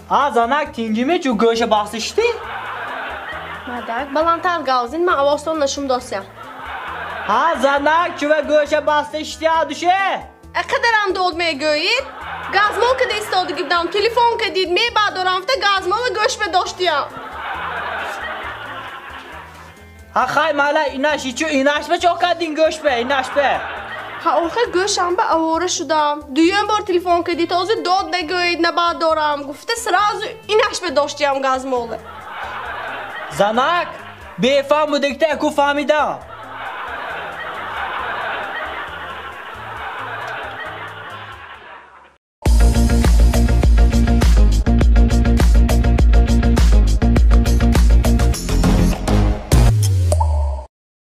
А занак тинҷими чу гӯша баста? Мардак, баландтар гавзин, ман овозтон нашумдосям. Ҳа, занак, чува гӯша баста шити адуше? Ақадарам дод мегӯед? Газмол када истода гибдам, телефон кадид, мебадорам, фта газмола гӯш бедоштиям. Ҳа, хай мала инаш ичу инаш ба чо кадин гӯш бе, инаш бе. Ҳа, охир гӯшам ба авора шудам. Дуюм бор телефон кадид, ҳозир дод нагӯед, набадорам, гуфта сразу инаш бедоштиям газмола. Занак, бефаҳм будагта аку фаҳмидам.